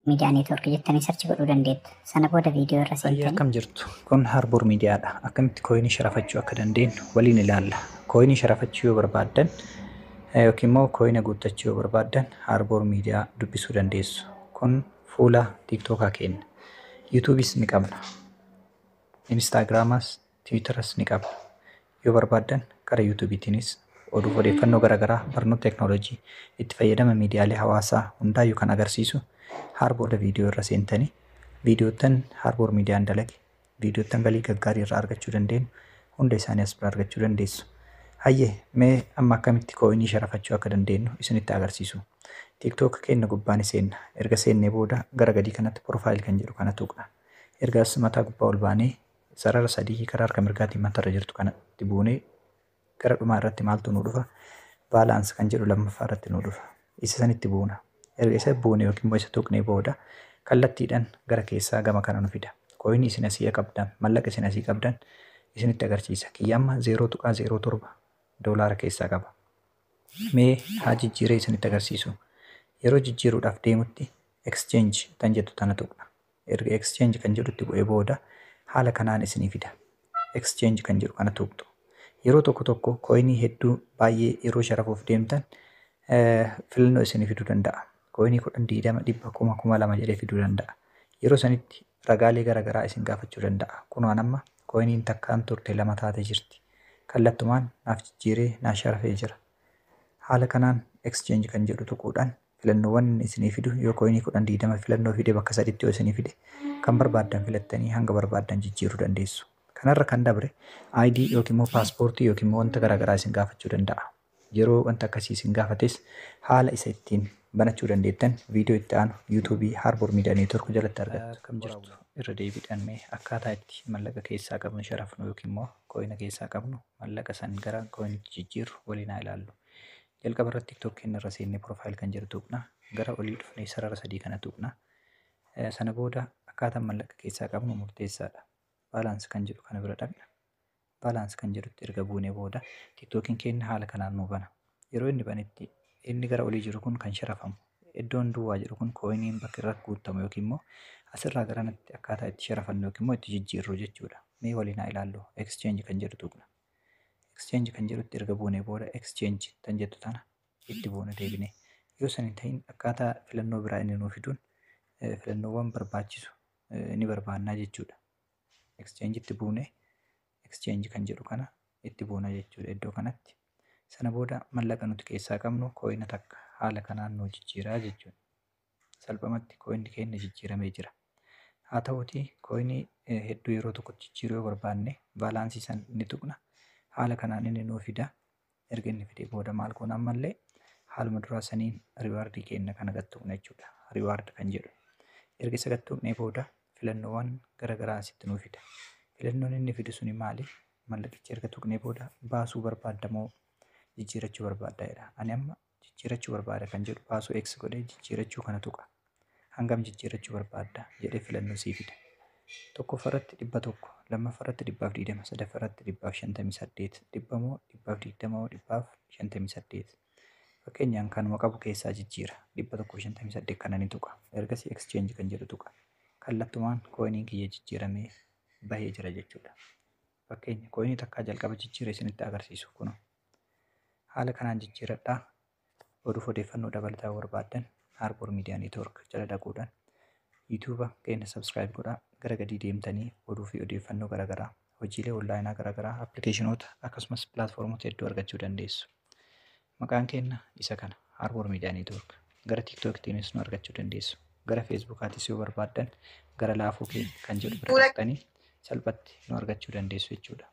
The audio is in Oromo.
Miidiyaa Network jettanii search godhuu dandeettu. Sana booda viidiyoo irra Ayyaa, seentanii akkam jirtu? Kun Harbour Miidiyaadha. Akkamitti coinii sharafachuu akka dandeenyu waliin ilaalla. Coinii sharafachuu yoo barbaaddan yookiin immoo coina guuttachuu yoo barbaaddan, Harbour Miidiyaa dubbisuu dandeessu. Kun fuula TikTokaa keenya. YouTubeis ni qabna. Instagramaas, Twitteras ni qabna. Yoo barbaaddan karaa YouTubeiitiinis oduuf odeeffannoo garaagaraa, barnoota teeknooloojii, itti fayyadama miidiyaalee hawaasaa hundaayyuu kan agarsiisu Harbour viidiyoo irra seentanii viidiyoottan Harbour Miidiyaan dalage, viidiyoottan galii gaggaarii irraa argachuu dandeenyu hunda isaanii as bira argachuu dandeessu. Hayyee, mee amma akkamitti coinii sharafachuu akka dandeenyu isinitti agarsiisu. TikTok keenya gubbaa ni seenna. Erga seennee booda gara gadii kanatti profile kan jedhu kana tuqna. Ergas mataa gubbaa ol baanee sarara sadii karaa harka mirgaatiin mataarra jirtu kanatti buunee gara dhumaa irratti maaltu nu dhufa? Balance kan jedhu lammaffaa irratti nu dhufa. Isa sanitti buuna. Erga isa buune yookiin immoo isa tuqnee booda kallattiidhaan gara keessaa gama kana nu fida. Coinii isin asii qabdan, mallaqa isin asii qabdan isinitti agarsiisa. Kiyya amma 0.07 doolaara keessaa qaba. Mee haa jijjiiree isinitti agarsiisu. Yeroo jijjiiruudhaaf deemutti exchange kan jettu tana tuqna. Erga exchange kan jedhutti bu'ee booda haala kanaan isinii fida. Exchange kan jedhu kana tuqxu. Yeroo tokko tokko coinii hedduu baay'ee yeroo sharafuuf deemtan filannoo isinii fiduu danda'a. Coinii 10, 20, 100, 1000, 2000 jedhee fiduu danda'a. Yeroo sanitti ragaalee garaagaraa isin gaafachuu danda'a. Kunoo amma coiniin takkaan turte lama taatee jirti. Kallattumaan naaf jijjiiree naa sharafee jira. Haala kanaan exchange kan jedhu tuquudhaan filannoowwan inni isinii fidu, yoo coinii 10, 20 filannoo fide, bakka saditti yoo isinii fide, kan barbaaddan filattanii hanga barbaaddan jijjiiruu dandeessu. Kanarra kan dabre ID yookiin immoo paaspoortii yookiin immoo wanta garaagaraa isin gaafachuu danda'a. Yeroo wanta akkasii isin gaafates haala isa ittiin banachuu dandeettan viidiyoo itti aanu YouTubeii Harbour Miidiyaa Network jalatti argattu. Akkam jirtu? Irra deebiidhaan mee akkaataa itti mallaqa keessaa qabnu sharafnu yookiin immoo coina keessaa qabnu mallaqa san gara coinitti jijjiirru waliin haa ilaallu. Jalqaba irratti TikTok keenya irra seennee profile kan jedhu tuqna. Gara olii dhufnee sarara sadii kana tuqna. Sana booda akkaataan mallaqa keessaa qabnu murteessaadha. Balance kan jedhu kana bira dhaqna. Balance kan jedhutti erga buunee booda TikTokiin keenya haala kanaan nuu bana. Yeroo inni banetti inni gara olii jiru kun kan sharafamu. Iddoon duwwaa jedhu kun coiniin bakka irratti guutamu yookiin immoo asirraa garanatti akkaataa itti sharafannu yookiin immoo itti jijjiirru jechuudha. Mee waliin haa ilaallu. Exchange kan jedhu tuqna. Exchange kan jedhutti erga buunee booda exchange kan jettu tana itti buuna deebine. Yoo san hin ta'in akkaataa filannoo biraa inni nuu fiduun filannoowwan barbaachisu ni barbaannaa jechuudha. Exchange itti buunee exchange kan jedhu kana itti buuna jechuudha iddoo kanatti. Sana booda mallaqa nuti keessaa qabnu coina takka haala kanaan nuu jijjiiraa jechuudha. Salphumatti coinni keenya jijjiiramee jira. Haa ta'uutii coinii hedduu yeroo tokkotti jijjiiruu yoo barbaanne balanceii san ni tuqna. Haala kanaan inni nuu fida. Erga inni fidee booda maal goona? Ammallee haaluma duraa saniin rewardii keenya kana gad tuqna jechuudha. Reward kan jedhu. Erga isa gad tuqnee booda filannoowwan garaagaraa asitti nuu fida. Filannoon inni fidu suni maali? Mallaqicha erga tuqnee booda baasuu barbaadda moo jijjiirachuu barbaadda jedha. Ani amma jijjiirachuu barbaada kan jedhu baasuu X godhee jijjiirachuu kana tuqa. Hangam jijjiirachuu barbaadda jedhee filannoo sii fida. Tokkoffaa irratti 100, lammaffaa irratti 120, sadaffaa irratti 158, 100 moo 120 moo 158? Fakkeenyaan kanuma qabu keessaa jijjiira. 158 kana ni tuqa. Ergasii exchange kan jedhu tuqa. Kallattumaan coiniin kiyya jijjiiramee bahee jira jechuudha. Fakkeenya coinii takkaa jalqaba jijjiire isinitti agarsiisu kun. Haala kanaan jijjiiradhaa. Oduuf odeeffannoo dabalataa barbaaddan Harbour Miidiyaa Network jala dhaquudhaan YouTubea keenya subscribe godhaa. Gara gadii deemtanii oduu fi odeeffannoo garaagaraa, hojiilee onlineaa garaagaraa, applicationoota akkasumas platformoota hedduu argachuu dandeessu. Maqaan keenya isa kana, Harbour Miidiyaa Network. Gara TikToktiinis nu argachuu dandeessu. Gara Facebookaatis yoo barbaaddan gara laafuu kan jedhu bira dhaqxanii salphatti nu argachuu dandeessu jechuudha.